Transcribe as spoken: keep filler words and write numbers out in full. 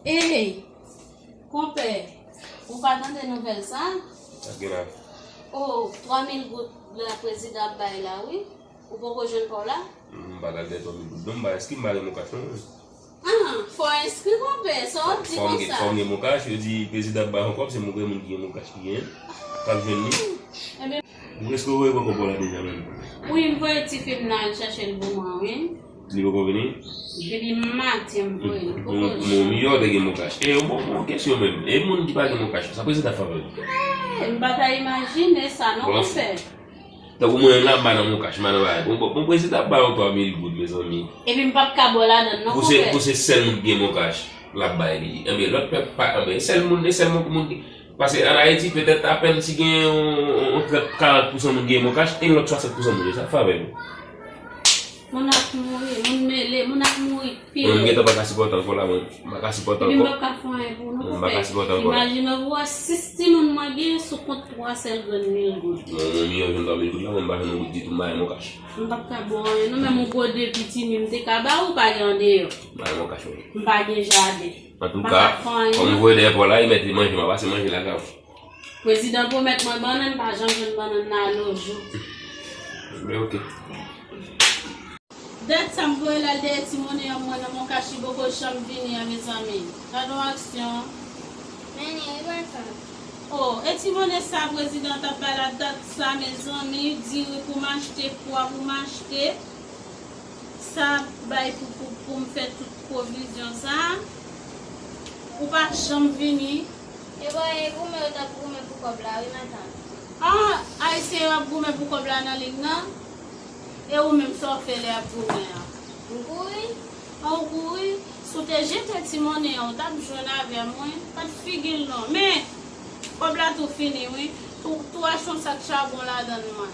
Ey, konpè, ou pa tande nouvèl sa? Sa gen la? O, twa mil goud la prezidan ap bay la, wi. Ou poko jwenn pa w la? M pa t al dèyè twa mil goud non, m pa enskri, m pa gen MonCash non. Ah, fò enskri, konpè, sa w ap di konsa? Fò m gen MonCash, yo di prezidan ap bay yon kòb, se moun, moun ki gen MonCash ki gen, k ap jwenn li. Ou prèske voye pran kòb la deja menm. Wi, m voye tifi m nan al chèche l pou mwen, wi. Li poko vini? Depi maten m voye l, li poko janm. Bon, mi yo te gen MonCash. E yo bon, bon kesyon menm. E moun ki pa gen MonCash, sa prezidan ap fè avè l? Eh, m pa ta imajine sa non, konpè. Tankou mwen menm la, m pa nan MonCash, m pa nan bagay. Bon, bon, bon, prezidan ap ba yo twa mil goud, mezanmi. Epi m p ap ka ba w ladann non, konpè. Pou se, pou se sèl moun ki gen MonCash, l ap bay li. Enben, lòt pèp pa, enben, sèl moun, e sèl moun, moun ki, paske ann Ayiti, petèt, apèn si gen yon, yon, yon trant, karant pousan moun ki gen MonCash, e lòt swasant pousan moun yo, sa k fè avè nou? Moun ap mouri, moun mele, moun ap mouri pi rèd. Mwen, m gentan pa ka sipòte ankò la, mwen. M pa ka sipòte ankò. Epi m p ap ka fè anyen pou nou, konpè. M pa ka sipòte ankò. Imajine w wè sis timoun mwen gen sou kont twa sèl grenn mil goud. Mwen, mwen, m jwenn twa mil goud la, mwen, m pa jwenn yon goud ditou, m pa gen MonCash. M p ap ka ba w anyen non, menm yon gode pitimi m te ka ba w, ou pa gen andeyò. M pa gen MonCash, mwen. M pa gen jaden. Antouka, kòm m voye dèyè pa w la, e mèt li manje, m a pase manje lakay ou. Prezidan pwomèt mwen bannann, pa janm jwenn bannann nan ale yon jou. Men oke. Dat sa m voye l al dèyè ti monnen an mwen nan MonCash, li poko janm vini an, mezanmi. Gad yon aksyon. Men li, li pa ka. O, e ti monnen sa prezidan t ap bay la dat sa, mezanmi, diri pou m achte, pwa pou m achte. Sa bay pou, pou, pou m fè tout pwovizyon sa. Ou pa janm vini. E bon, e goumen yo t ap goumen pou kòb la, wi, matant. Ah, Ayisyen yo ap goumen pou kòb la nan lig nan? E ou menm, sa w fè lè y ap goumen an? M kouri. Ah, ou kouri? Si w te jete ti monnen an, ou t ap jwenn avè m, wi. Pa t figi l non. Men, kòb la tou fini, wi. Tou, tou achte yon sak chabon ladann mwen.